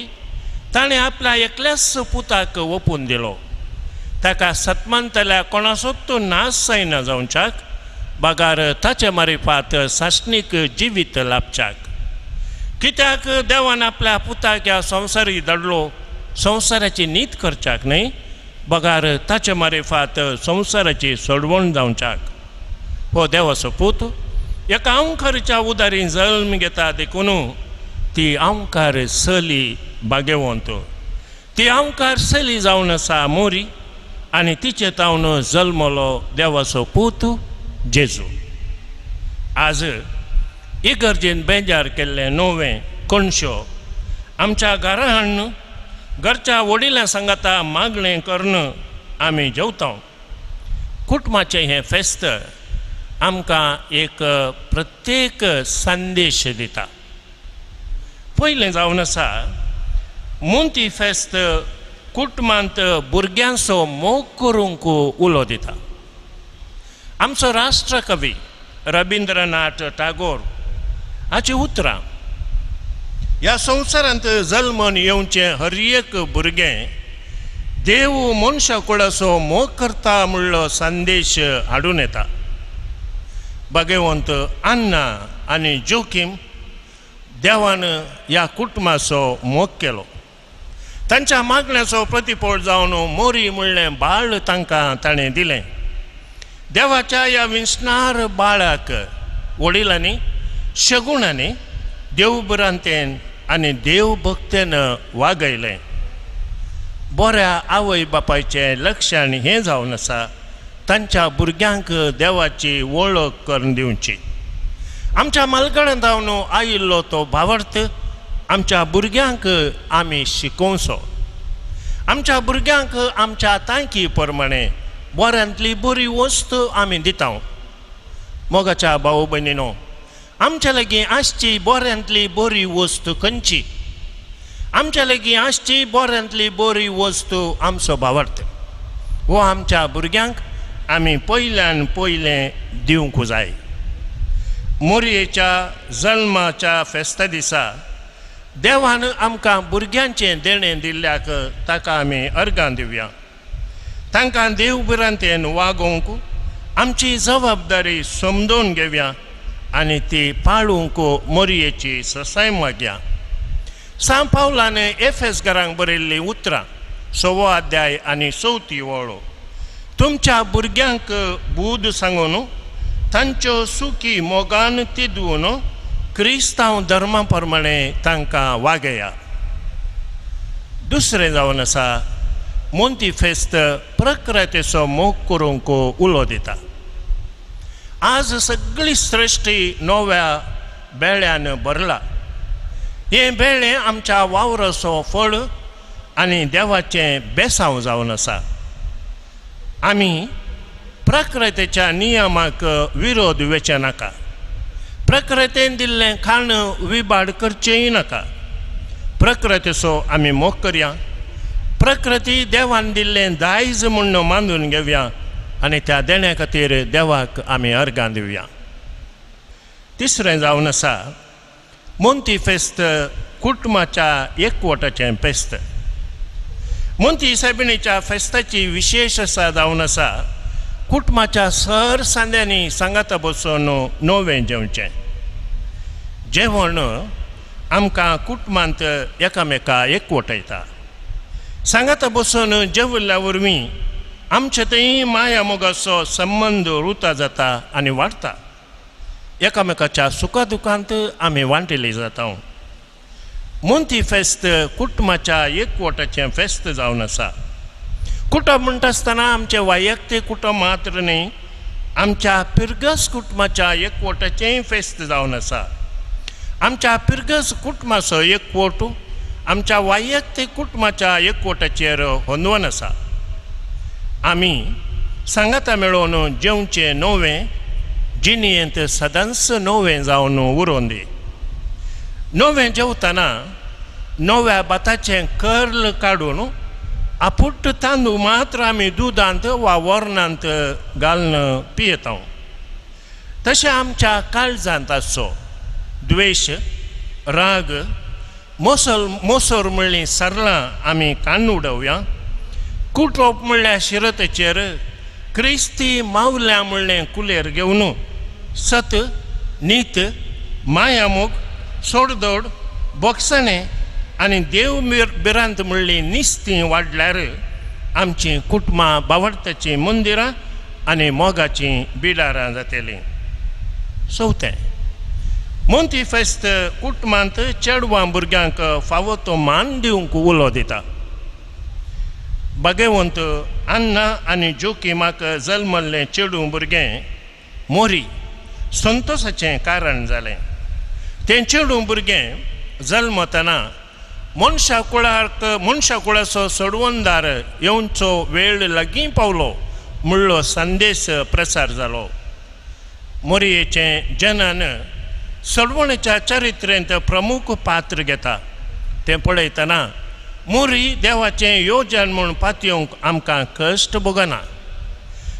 ताणें आपल्या एकल्याच पुताक ओपून दिलो, ताका सतमानतल्या कोणाचोच तो नाश जायना जावच्याक बगार ताचे मारिफात सासणीक जिवीत लाभच्याक. कित्याक देवान आपल्या पुताक ह्या संवसारी धाडलो संवसाराची नीत करच्याक न्हय, बगार ताचे मारिफात संवसाराची सोडवण जावच्याक. हो देवाचो पूत एका आंवकारीच्या उदारी जल्म घेता देखून ती आंवकार चली भाग्यवंत. ती आंवकार चली जावन आसा मोरी आनी तिचे तावन जल्मलो देवाचो पूत जेजू. आज इगर्जेन बेजार केल्लें नवें कोणशो आमच्या घरा हाडून घरच्या वडिलां सांगाता मागणें करून आमी जेवता. कुटुंबाचें हें फेस्त आमकां एक प्रत्येक संदेश दिता. पयलें जावन आसा मोंती फेस्त कुटुंबांत भुरग्यांचो मोग करूंक उलो दिता. आमचो राष्ट्रकवी रविंद्रनाथ टागोर हाची उतरां, ह्या संवसारांत जल्मन येवचें हर एक भुरगें देव मनशा कुळाचो मोग करता म्हणलो संदेश हाडून येता. भाग्यवंत अन्ना आनी जोकीम देवान ह्या कुटुंबाचो मोग केलो. तांच्या मागण्याचो प्रतिपोळ जावन मोरी म्हणलें बाळ तांकां ताणें दिलें. देवाच्या ह्या विंचणार बाळाक वडिलांनी शगुणांनी देवभ्रांतेन आनी देवभक्तेन वागयलें. बऱ्या आवय बापायचें लक्षण हें जावन आसा, तांच्या भुरग्यांक देवाची वळख करून दिवची. आमच्या मालगड्यान जावन आयिल्लो तो भावार्थ आमच्या भुरग्यांक आमी शिकोवचो. आमच्या भुरग्यांक आमच्या तांकी प्रमाणे बऱ्यांतली बरी वस्त आमी दिता. मोगाच्या भाव भयणीनो, आमच्या लागीं आसची बऱ्यांतली बरी वस्त खंयची? आमच्या लागीं आसची बऱ्यांतली बरी वस्तू आमचो भावार्थ. हो आमच्या भुरग्यांक आमी पयल्यान पयलें दिवंक जाय. मोरयेच्या जल्माच्या फेस्ता दिसा देवान आमकां भुरग्यांचें देणें दिल्ल्याक ताका आमी अर्गां दिवया. तांकां देवभिरांतेन वागोवंक आमची जबाबदारी समजून घेवया आनी ती पाळूंक मोरयेची ससाय मागया. सांव पावलान एफएस घरांक बरयल्लीं उतरां 6वो अध्याय आनी 4थी वळ, तुमच्या भुरग्यांक बूद सांगून तांच्यो सुखी मोगान तिदून क्रिस्तांव धर्मा प्रमाणे तांकां वागया. दुसरें जावन आसा मोंती फेस्त प्रकृतीचो मोग करूंक उलो दिता. आज सगळी सृश्टी नव्या बेळ्यान भरला. हें बेळें आमच्या वावराचो फळ आनी देवाचें बेसांव जावन आसा. आमी प्रकृतीच्या नियमाक विरोध वेचें नाका. प्रकृतीन दिल्लें खाण विबाड करचेंय नाका. प्रकृतीचो आमी मोग करया. प्रकृती देवान दिल्लें दायज म्हूण मानून घेवया आनी त्या देण्या खातीर देवाक आमी अर्गां दिवया. तिसरें जावन आसा मोंती फेस्त कुटुंबाच्या एकवटाचें फेस्त. मोंती सायबिणीच्या फेस्ताची विशेश आसा जावन आसा कुटुंबाच्या सर सांद्यांनी सांगाता बसून नवें जेवचें. जेवण आमकां कुटुंबांत एकामेका एकवटयता. सांगाता बसून जेवल्ल्या वरवीं आमचे थंय माया मोगाचो संबंद रुता जाता आनी वाडटा. एकामेकाच्या सुखा दुखांत आमी वांटिल्ली जाता. मोंती फेस्त कुटुंबाच्या एकवटाचें फेस्त जावन आसा. कुटुंब म्हणटा आसतना आमचें वैयक्तीक कुटुंब मात्र न्ही, आमच्या पिरगस कुटुंबाच्या एकवटाचेंय फेस्त जावन आसा. आमच्या पिरगस कुटुंबाचो एकवट आमच्या वैयक्तीक कुटुंबाच्या एकवटाचेर होंदवन आसा. आमी सांगाता मेळोवन जेवचें नवें जिणेंत सदांच नवें जावन उरोवन दी. नवें जेवतना नव्या भाताचें कर्ल काडून आपुट्ट तांदूळ मात्र आमी दुदांत वा वरणांत घालून पियेता. तशें आमच्या काळजांत आसचो द्वेश, राग, मोसर म्हणलीं सरलां आमी काडून उडोवया. कुटोप म्हणल्यार शिरतेचेर क्रिस्ती मावल्या म्हणलें कुलेर घेवन सत, नीत, मायामोग, सोडदोड, बोगसणें आनी देव भिरांत म्हणली निस्ती वाडल्यार आमचीं कुटुंबां बावडताचीं मंदिरां आनी मोगाचीं बिडारां जातलीं. चवथें मोंती फेस्त कुटुंबांत चेडवां भुरग्यांक फावो तो मान दिवंक उलो दिता. भाग्यवंत अन्ना आनी जोकीमाक जल्मल्लें चेडूं भुरगें मोरी संतोशाचें कारण जालें. तें चेडूं भुरगें जल्मतना मनशा कुळाचो सोडवणदार येवचो वेळ लागीं पावलो म्हणलो संदेश प्रसार जालो. मोरयेचें जनन सोडवणेच्या चरित्रेंत प्रमुख पात्र घेता. तें पळयतना मोरी देवाचें योजन म्हूण पातयेवंक आमकां कश्ट भोगना.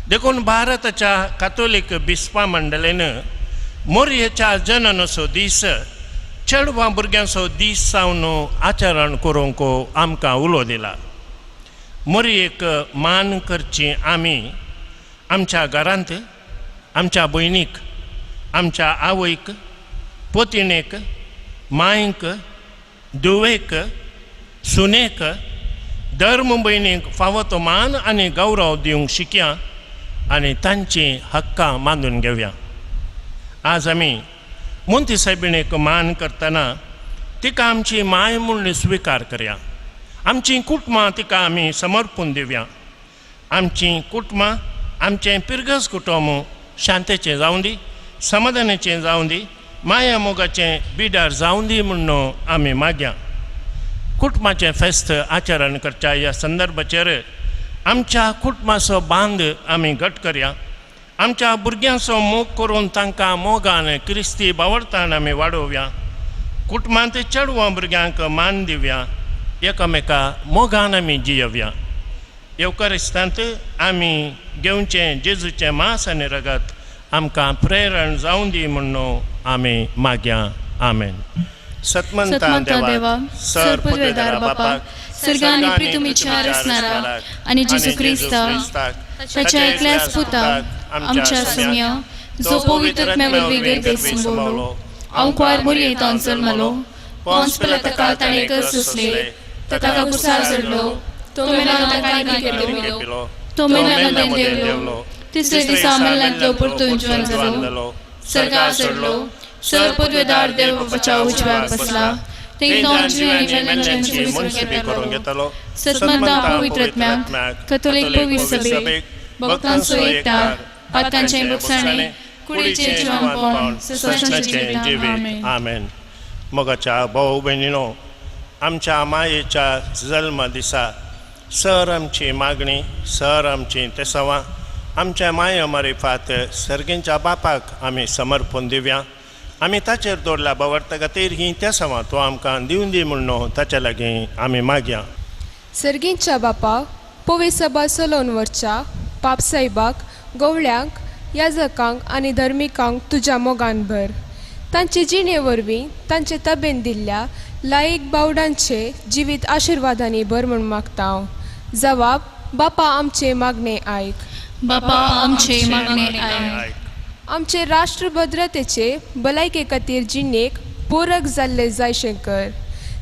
देखून भारताच्या कातोलीक बिस्पा मंडळेन मोरयेच्या जननाचो दीस चेडवां भुरग्यांचो दीस जावन आचरण करूंक आमकां उलो दिला. मोरयेक मान करची आमी आमच्या घरांत आमच्या भयणीक, आमच्या आवयक, पोतिणेक, मांयक, धुवेक, सुनेक, धर्म भयणीक फावो तो मान आनी गौरव दिवंक शिकया आनी तांची हक्कां मानून घेवया. आज आमी मोंती सायबिणीक मान करतना तिका आमची माय म्हूण स्विकार करया. आमची कुटुंबां तिका आमी समर्पून दिवया. आमची कुटुंबां, आमचें पिरगस कुटुंब शांतेचें जावं दी, समाधानाचें जावं दी, माया मोगाचें बिडार जावं दी म्हूण आमी मागया. कुटुंबाचें फेस्त आचरण करच्या ह्या संदर्भाचेर आमच्या कुटुंबाचो बांद आमी घट करया. आमच्या भुरग्यांचो मोग करून तांकां मोगान क्रिस्ती बावडतान आमी वाडोवया. कुटुंबांत चेडवां भुरग्यांक मान दिवया. एकामेका मोगान आमी जियोवया. येवकारिस्तांत आमी घेवचें जेजूचें मांस आनी रगत आमकां प्रेरण जावं दी म्हूण आमी मागया. आमेन. सतमंता देवा, सर पदवेदार बापाक,
सर्ग आनी पृथ्वीच्या रचणारा आनी जेजू क्रिस्ता ताच्या एकल्याच पुता आमच्या सुम्या, जो पवित्र आत्म्या वरवीं गर्भेंत संभवलो, आंकवार मोरयेंत जल्मलो, पोंस पिलाता ताणें कस सोंसले, ताका कुर्सार चडलो, तो मेला ताका केलो, तो मेला देवलो, तिसरे दिसा मेल्ल्यांतलो परतून जिवन जालो, सर्गार चडलो, सर पदवेदार देव बापाच्या उजव्याक बसला, थंय जिव्यांची मनसुबी करून घेतलो. सतमंता पवित्र आत्म्याक, कथोलीक पवित्र सभेक, भक्तांचो एकठार, पातकांचें भोगसाणें, कुडीचें जिवनपण, सदांचें
जिवीत. आमेन. मोगाच्या भाव भयणीनो, आमच्या मायेच्या जल्म दिसा सर आमची मागणी, सर आमची तेसावां आमच्या माया मारिफात सर्गींच्या बापाक आमी समर्पण दिवया. आमी ताचेर दवरल्या बावडता खातीर ही तेसावां तो आमकां दिवन दी म्हूण ताच्या लागीं आमी मागया.
सर्गींच्या बापा, पवी सभा चलोवन व्हरच्या पाप सायबाक, गवळ्यांक, याजकांक आनी धर्मिकांक तुज्या मोगान भर. तांचे जिणे वरवीं तांचे तबेन दिल्ल्या लायक बावडांचे जिवीत आशिर्वादांनी भर म्हूण मागता हांव. जवाब, बापा आमचे मागणे आयक.
बापा आमचे मागणे आयक.
आमचे राष्ट्र भद्रतेचे भलायके खातीर जिणेक पूरक जाल्ले जायशें कर.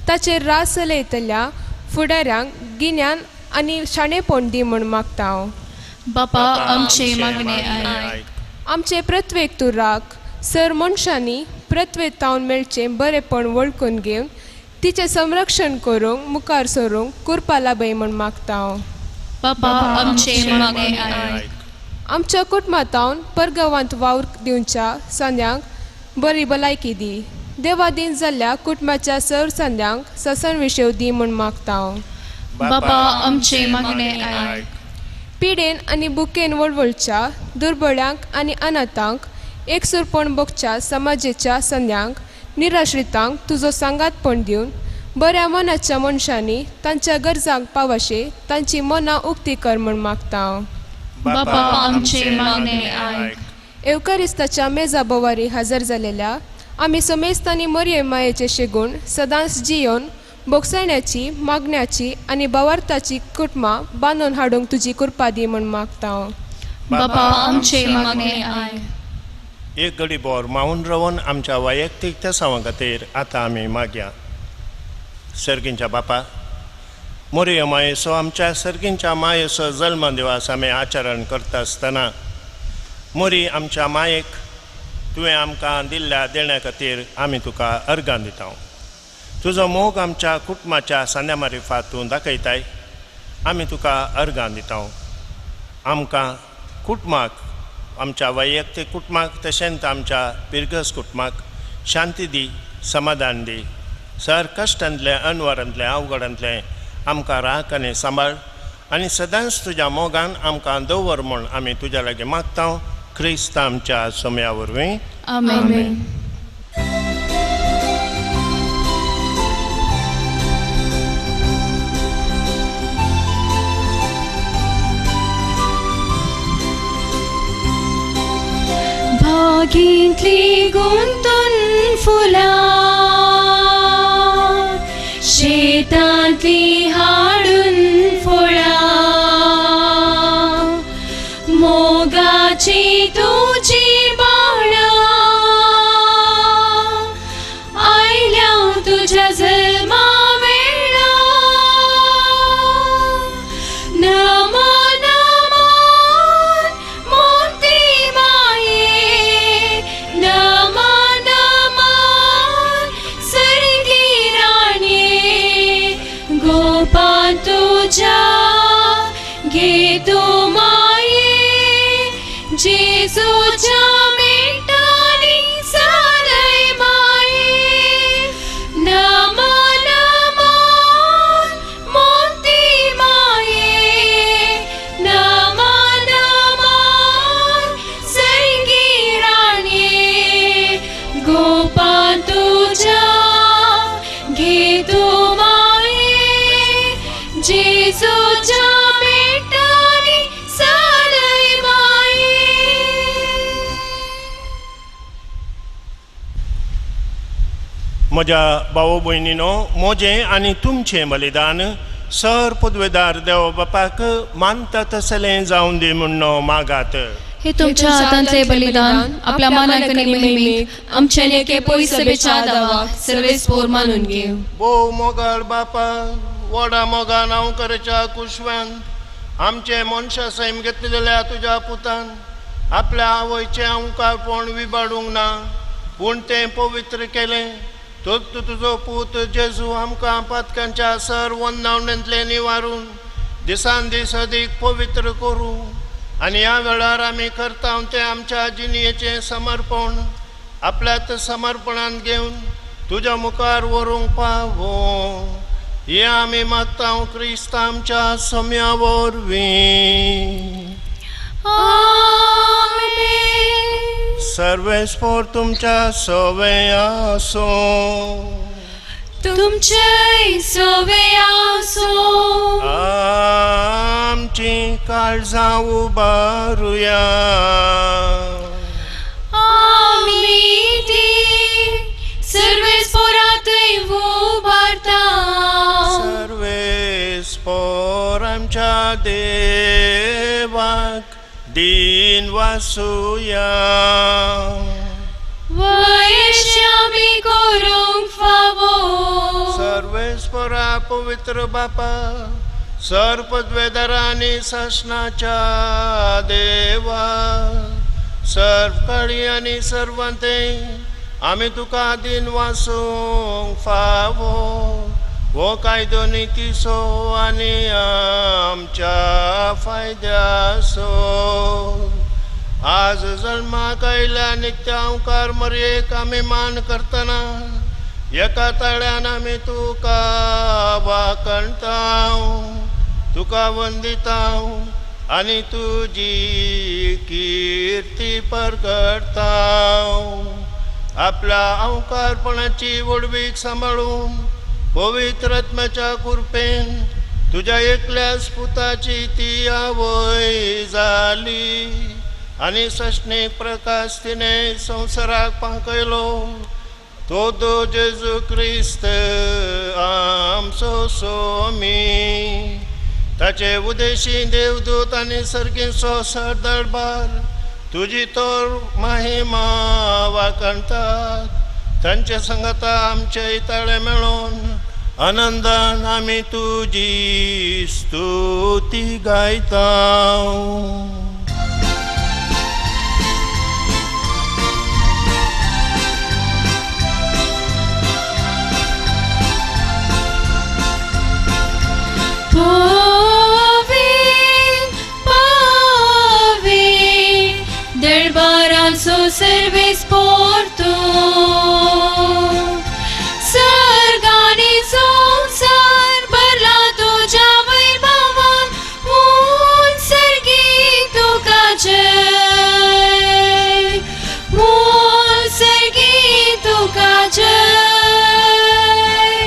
ताचेर रास चलयतल्या फुडाऱ्यांक गिन्यान आनी शाणेपण दी म्हूण मागता हांव.
बापा आमचे मागणे आयक.
आमचे पृथ्वेक तूं राख. सर मनशांनी पृथ्वेत तावन मेळचें बरेपण वळखून घेवन तिचें संरक्षण करूंक मुखार सरूंक कुरपा लाभय म्हूण मागता हांव.
बापा आमचे मागणे आयक.
आमच्या कुटुंबांतावन परगांवांत वावर दिवच्या संद्यांक बरी भलायकी दी. देवादीन जाल्ल्या कुटुंबाच्या सर संद्यांक ससन विशेव दी म्हूण मागता हांव.
बापा आमचे मागणे आयक.
पिडेन आनी बुकेन वळवळच्या दुर्बळ्यांक आनी अनाथांक एकसूरपण भोगच्या समाजेच्या संद्यांक निराश्रितांक तुजो सांगातपण दिवन बऱ्या मनाच्या मनशांनी तांच्या गरजांक पावशे तांची मनां उक्ती कर म्हूण मागता हांव.
बापा आमचे मागणे आयक.
एवकारिस्ताच्या मेजा बोवारी हजर जालेल्या आमी समेस्तांनी मरये मायेचे शेगूण सदांच जियोन भोगसण्याची, मागण्याची आनी बावार्थाची कुटुंबां बांदून हाडूंक तुजी कृपा दी म्हूण मागता हांव.
बापा आमचे मागणे आयक.
एक घडी बोर मावन रावन आमच्या वैयक्तीक तेसावां खातीर आतां आमी मागया. सर्गींच्या बापा, मोरयो मायेचो आमच्या सर्गींच्या मायेचो जल्म दिवस आमी आचरण करता आसतना मोरी आमच्या मायेक तुवें आमकां दिल्ल्या देण्या खातीर आमी तुका अर्गां दिता. तुजो मोग आमच्या कुटुंबाच्या सांद्या मारिफात तूं दाखयताय, आमी तुका अर्गां दिता. आमकां कुटुंबाक, आमच्या वैयक्तीक कुटुंबाक तशेंच आमच्या पिरगस कुटुंबाक शांती दी, समाधान दी. सर कश्टांतलें, अनवरांतलें, अवघडांतलें आमकां राख आनी सांबाळ आनी सदांच तुज्या मोगान आमकां दवर म्हूण आमी तुज्या लागीं मागता. क्रिस्त आमच्या सोम्या वरवीं.
आमेन. भागींतली गुंतून फुलां
तुज्या घे तूं माये जेजूच्या मेटांनी सालय माये नमा नमा मोती माये नमा नमा सर्गी राणये गोपा तुज्या घे तूं माये जेजूच्या मेटांनी सालय माये.
म्हज्या भाव भयणीनो, म्हजें आनी तुमचें बलिदान सर पदवेदार देव बापाक मानता तसलें जावन दी म्हूण मागात.
हे तुमच्या हातांतले बलिदान आपल्या मानाक आनी महिमेक आमच्या एके पयसभेच्या दावाक सर्वेस पोर मानून घेव.
भोव मोगाळ बापा, व्हडा मोगान हांव करच्या कुशव्यान आमचें मनशा सैम घेतलेल्या तुज्या पुतान आपल्या आवयचें अंकारपण विबाडूंक ना, पूण तें पवित्र केलें. तर तूं तुजो पूत जेजू आमकां पातकांच्या सर वन्नावणेंतलें निवारून दिसान दीस अदीक पवित्र करूं आनी ह्या वेळार आमी करता तें आमच्या जिणयेचें समर्पण आपल्याच समर्पणान घेवन तुज्या मुखार व्हरूंक पावो, हें आमी मागता क्रिस्त आमच्या सम्या वरवीं.
आमेन.
सर्वेस्पोर तुमच्या सवे आसूं.
तुमचेय सवे आसूं.
आमची काळजां उबारुया.
आमी ती सर्वेस्पोरातय उबारता.
सर्वेस्पोर आमच्या देवाक दीन वासुया.
वयश्यामी करूंक फावो.
सर्वेस्परा पवित्र बापा, सर पदवेदारा आनी सासणाच्या देवा, सर्व काळी आनी सर्वांते आमी तुका दीन वासूंक फावो. हो कायदो नितीचो आनी आमच्या फायद्याचो. आज जल्माक आयल्या नित्य अंकार मरयेक आमी मान करतना एका ताळ्यान आमी तुका वाकणताव, तुका वंदिताव आनी तुजी किर्ती परगडताव. आपल्या अंकारपणाची व्हडवीक सांबाळून पवित्र आत्म्याच्या कृपेन तुज्या एकल्याच पुताची ती आवय जाली आनी सशणीक प्रकाश तिणें संवसाराक पांकयलो, तो दो जेजू क्रिस्त आमचो सोमी. ताचे उदेशी देवदूत आनी सर्गीचो सरदरबार तुजी तर महिमा वाकणतात. तांचे संगता आमचे ताळे मेळोन आनंदान आमी तुजी स्तुती गायता.
पवित्र पवित्र दरबाराचो सर्वेस्पोर तूं, सर्गांनी संवसार भरला तुज्या वैभवान, म्हूण सर्गी तुका जय, म्हूण सर्गी तुका जय,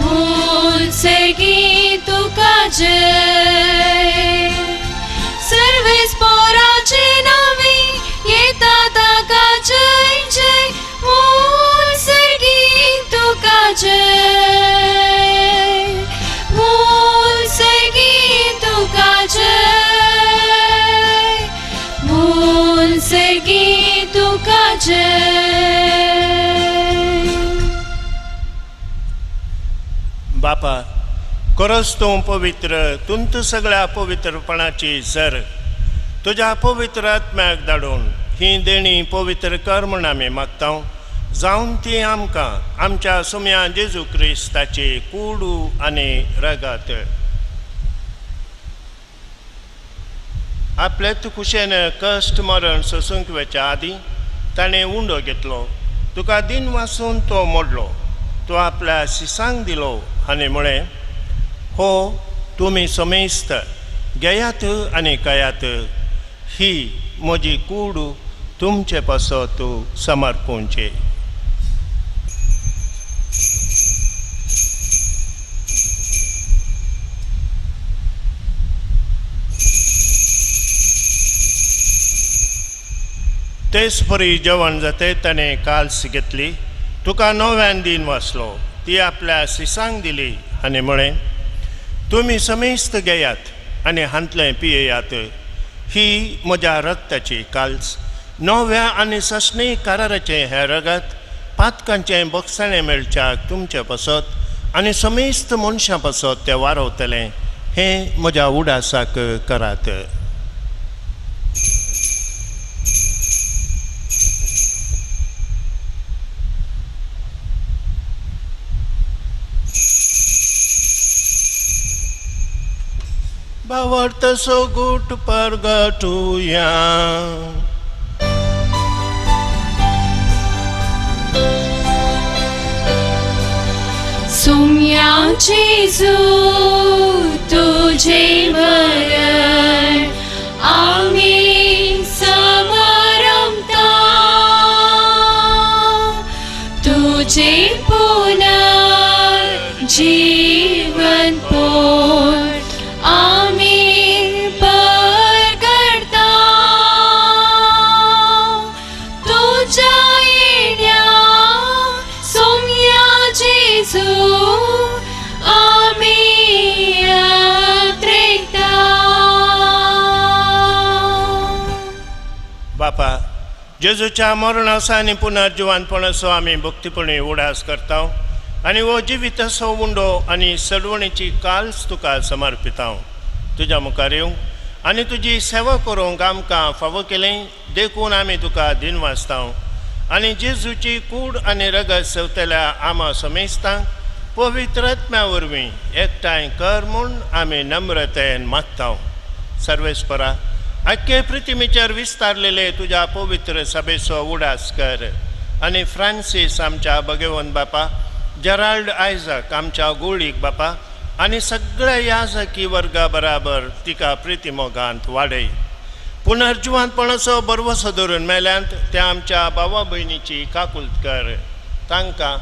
म्हूण सर्गी तुका जय. सर्वेस्पोराचे नावे येता ताका जय जय, म्हूण सर्गी तुका जय, म्हूण सर्गी तुका जय, म्हूण सर्गी तुका जय.
बापा, खरोच तूं पवित्र, तुंत सगळ्या पवित्रपणाची सर. तुज्या पवित्र आत्म्याक धाडून ही देणी पवित्र कर म्हूण आमी मागता, जावन ती आमकां आमच्या सुम्या जेजू क्रिस्ताची कुडू आनी रगत. आपलेच खुशेन कश्ट मरण सोसूंक वेच्या आदीं ताणें उंडो घेतलो, तुका दिन वासून तो मोडलो, तो आपल्या शिसांक दिलो आनी म्हळें, हो तुमी समेस्त घेयात आनी खायात, ही म्हजी कूड तुमचे पासत समर्पूंचे. तेच परी जेवण जाते ताणें काल्स घेतली, तुका नव्यान दिन वाचलो, ती आपल्या शिसांक दिली आनी म्हळें, तुमी समेस्त घेयात आनी हांतलें पियेयात, ही म्हज्या रक्ताची काल्स, नव्या आनी ससणी कराराचें हें रगत पातकांचें बक्षाणें मेळच्याक तुमचे पासत आनी समेस्त मनशां पासत तें वारवतलें, हें म्हज्या उडासाक करात. भावार्थ सोगूट परगटुया.
सुम्या जेजू तुझे मरण आम्ही समारंभता, तुझे पुनर्जीवन पोट आम्ही परगडता, तुझ्या येण्या सोम्या जेजू आम्ही अत्रेकता.
बापा, जेजूच्या मरणाचो आनी पुनर्जिवानपणाचो आमी भक्तीपणी उडास करता आनी हो जिविताचो उंडो आनी सडवणीची काल्स तुका समर्पिता. तुज्या मुखार येवंक आनी तुजी सेवा करूंक आमकां फावो केलें देखून आमी तुका दिनवासता आनी जेजूची कूड आनी रगत सेवतल्या आमा समेस्तांक पवित्र आत्म्या वरवीं एकठांय कर म्हूण आमी नम्रतेन मागता. सर्वेस्परा, आख्खे पृथ्वीचेर विस्तारलेले तुज्या पवित्र सभेचो उडास कर आनी फ्रांसीस आमच्या भगवंत बापा, जेराल्ड आयजक आमच्या गोळीक बापा आनी सगळ्या याजकी वर्गा बराबर तिका प्रितीमोगांत वाडय. पुनर्जिवांतपणाचो बरवसो धरून मेल्यांत त्या आमच्या भावा भयणीची काकुल्त कर, तांकां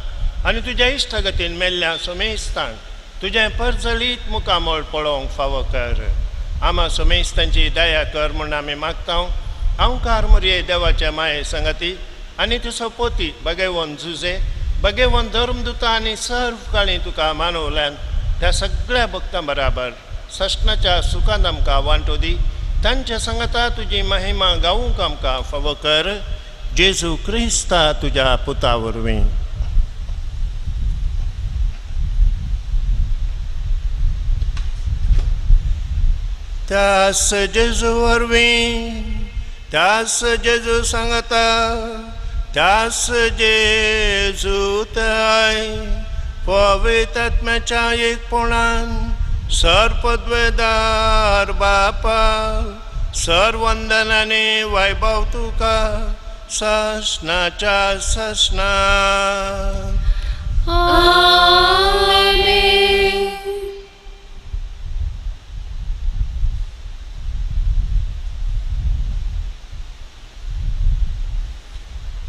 आनी तुज्या इश्टागतीन मेल्ल्या समेस्तांक तुजें परजळीत मुखामळ पळोवंक फावो कर. आमा समेस्तांची दया कर म्हूण आमी मागता. हांवकार मोरये देवाच्या माये संगती आनी तुजो पोती बगेवन जुजे बगेवन धर्मदुता आनी सर्व काळी तुका मानवल्यान त्या सगळ्या भक्तां बराबर सश्णाच्या सुखान आमकां वांटो दी. तांच्या संगता तुजी महिमा गावूंक आमकां फावो कर, जेजू क्रिस्ता तुज्या पुता वरवीं. त्यास जेजू वरवीं, त्यास जेजू सांगता, त्यास जेजू ताय पवित्र आत्म्याच्या एकपणान सर्पद्वेदार बापा सर्वंदनाने वैभव तुका ससनाच्या ससना.
आमेन.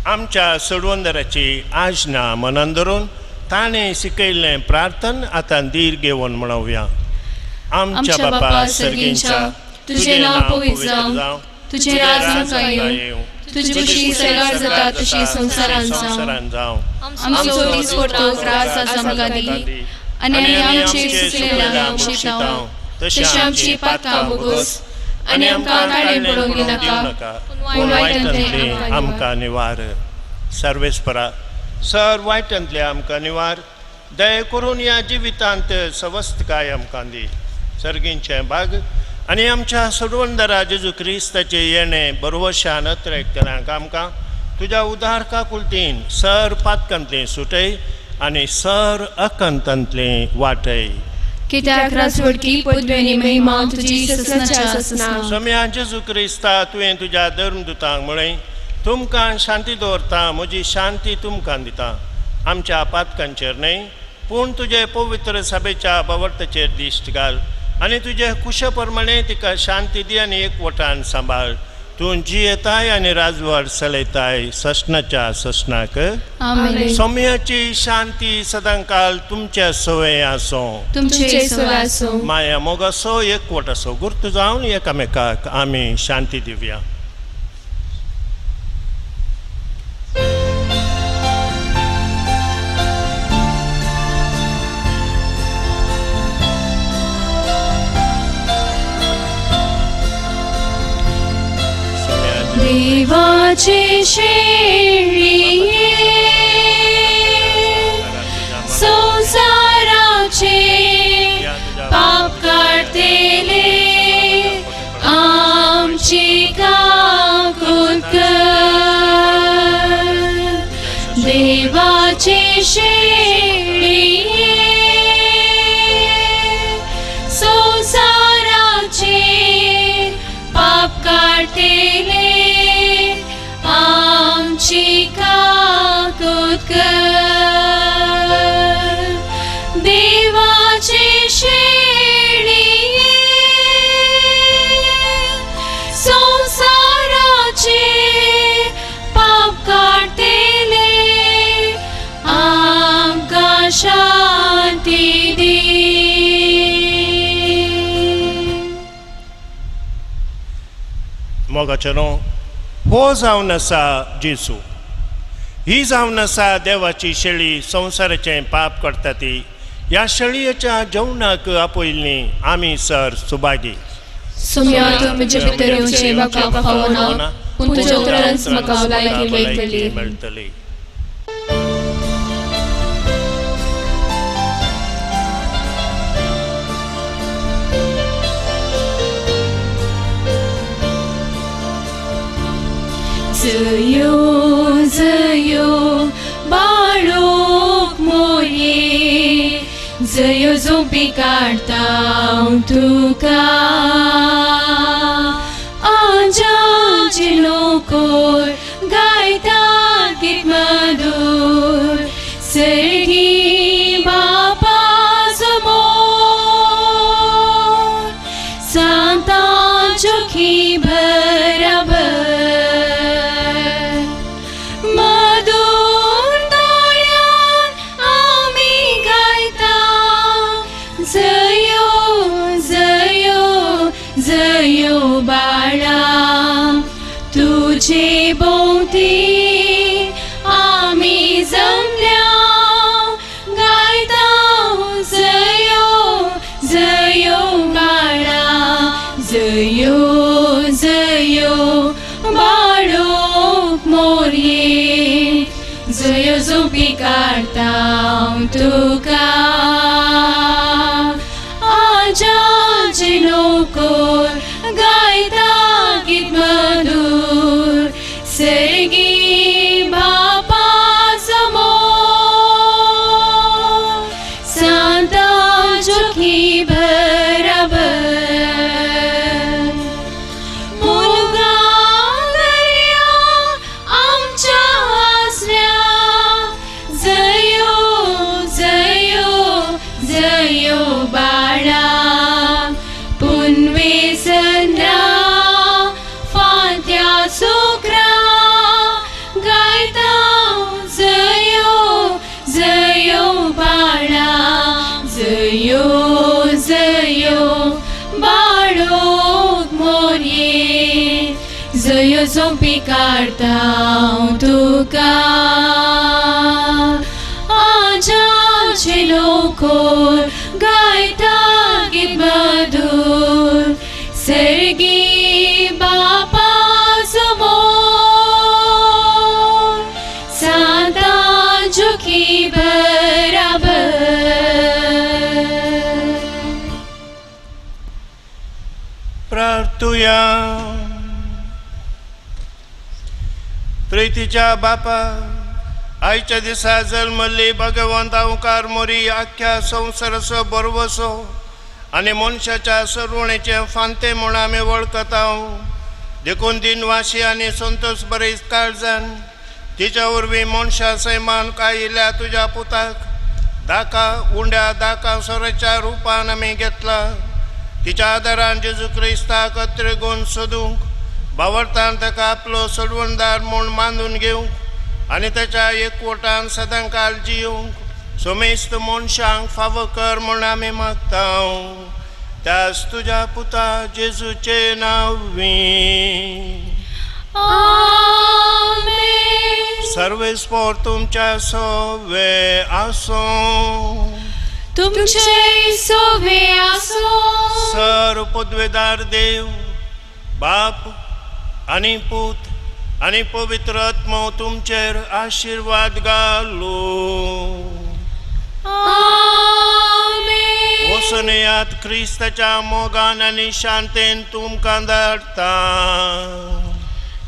आमच्या सोडवंदराची आज्ञा मनान धरून ताणें शिकयल्लें प्रार्थन आतां धीर घेवन म्हणोवया.
आमच्या बापा सर्गींच्या, तुजें नांव पवित्र जावं, तुजें राज आमकां येवं, तुजी खुशी सर्गार जाता तशी संवसारांत जावं. आमचो दिसपडतो ग्रास आज आमकां दी आनी आमी आमचे चुकलेल्या बक्षितांव तशी आमची पातकां भोगोस आनी आमकां ताणें पडोवंक दिनाका, पूण वायटांतलें
आमकां निवार. सर्वेस्परा, सर वायटांतलें आमकां निवार, दया करून ह्या जिवितांत सवस्तकाय आमकां दी. सर्गींचें भाग आनी आमच्या सोडवणदारा जेजू क्रिस्ताचें येणें बरवशान अत्रेकतल्यांक आमकां तुज्या उदार काकुळतीन सर पातकांतलें सुटय आनी सर अकंतांतलें वाटय.
कित्याक राजवडकी पदवी आनी महिमा तुजी ससनाच्या ससना.
सोम्या जेजू क्रिस्ता, तुवें तुज्या धर्मदुतांक म्हळें, तुमकां शांती दवरता, म्हजी शांती तुमकां दिता. आमच्या पातकांचेर न्हय, पूण तुजे पवित्र सभेच्या बवर्तचेर दिश्ट घाल आनी तुजे कुशे प्रमाणे तिका शांती दी आनी एकवटान सांबाळ. तूं जियेताय आनी राजवट चलयताय ससनाच्या ससनाक.
आमेन.
सोम्याची शांती सदांकाल तुमच्या सवय आसूं.
तुमचे सवय आसूं.
माया मोगासो एकवट असो गुर्त जावन एकामेकाक आमी शांती दिवया.
देवाचे शेळये संसाराचे पाप काडतेले आमची काकूत कर. देवाचे शेळये संसाराचे पाप काडतेले आमची काकूत कर. देवाचे शेळये संसाराचे पाप काडतेले आमकां शांती दी.
मोगाचें न्हू, हो जावन आसा जेजू, ही जावन आसा देवाची शेळी, संवसाराचें पाप करता ती. ह्या शेळयेच्या जेवणाक आपयल्ली आमी सर सुभागी.
सोम्या, तूं म्हजे भितर येवचें म्हाका फावना, पूण तुज्या उतरानच म्हाका भलायकी मेळटली.
मेळटली.
जयो जयो बाळूक मोरये, जयो झोंपी काडटा तुका. आंजाचे लोकोर गायता गीत मधूर, सर्गी बापा समोर सांतांचो खी बराबर. मधूर ताळ्यान आमी गायता, जयो जयो जयो बाळा, तुझे भोंवती आमी जमल्या गायता, जयो जयो बाळा, जयो जयो बाळूक मोरये, जयो झोंपी काडटा तुका. आजाचे लोकोर गायता गीत मधूर, सर्गी बापा समोर सांतांचो खी बराबर. मुलगा दर्या आमच्या आसऱ्या, जयो जयो जयो बाळा, पुनवे संद्रा फांत्या सुक्रा गायता, जयो जयो बाळा, जयो जयो बाळूक मोरये, जयो झोंपी काडटा तुका. आजाचे लोकोर गायता गीत मधूर, सर्गी बापा समोर सांतांचो खी बराबर.
प्रार्थुया. प्रितीच्या बापा, आयच्या दिसा जल्मल्ली भगवंत अवकार मोरी आख्ख्या संवसाराचो बरवसो आनी मनशाच्या सरवणेचें फांते म्हूण आमी वळखता. देखून दिनवाशी आनी संतोष बरेच काळजान तिच्या वरवीं मनशा सैमान आयिल्ल्या तुज्या पुताक दाका उंड्या दाका सोराच्या रुपान आमी घेतला. तिच्या आदारान जेजू क्रिस्ताक अत्रेगून सोदूंक बावडतान ताका आपलो सोडवणदार म्हूण मानून घेवंक आनी ताच्या एकवटान सदांकाल जिवंक समेस्त मनशांक फावो कर म्हूण आमी मागता. त्याच तुज्या पुता जेजूचे नांवी.
आमेन.
सर्वेस्पोर तुमच्या सोवे आसूं.
तुमचे सोवे आसो.
सर पदवेदार देव बाप आनी पूत आनी पवित्र आत्मो तुमचेर आशिर्वाद घालू.
आमेन.
वचून येयात, क्रिस्ताच्या मोगान आनी शांतेन तुमकां धाडटा.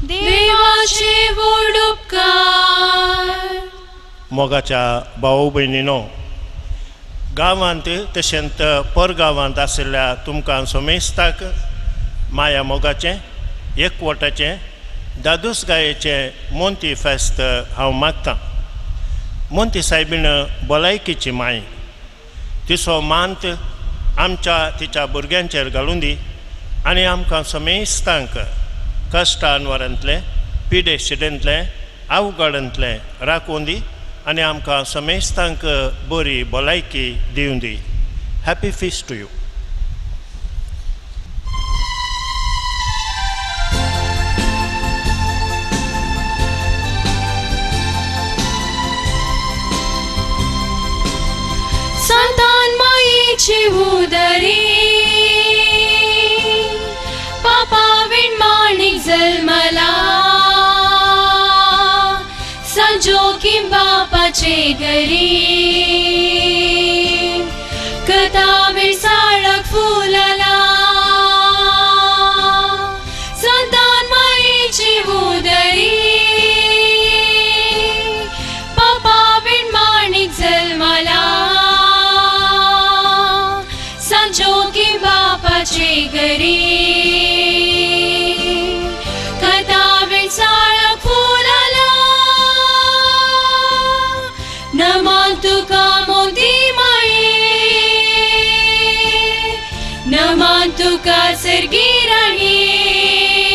देवाचे व्हड उपकार.
मोगाच्या भाव भयणीनो, गांवांत तशेंच परगांवांत आशिल्ल्या तुमकां समेस्ताक माया मोगाचें, एकवटाचें, दादूस गायेचें मोंती फेस्त हांव मागतां. मोंती सायबीण भलायकीची माय, तिचो मांत आमच्या तिच्या भुरग्यांचेर घालून दी आनी आमकां समेस्तांक कश्टानवरांतलें, पिडे शिडेंतलें, अवघडांतलें राखून दी आनी आमकां समेस्तांक बरी भलायकी दिवन दी. Happy feast to you.
Santan मायेची उदरी पापा विणमाणीक जल्मला, सांजोकीम बापाचे घरी कथा विरसाळक फुलला. सांतान मायेची उदरी पापा विणमाणीक जल्मला, सांजोकी बापाचे घरी कथा विरसाळक फुलला. नमन तुका मोदी माये, नमन तुका सर्गी राणी.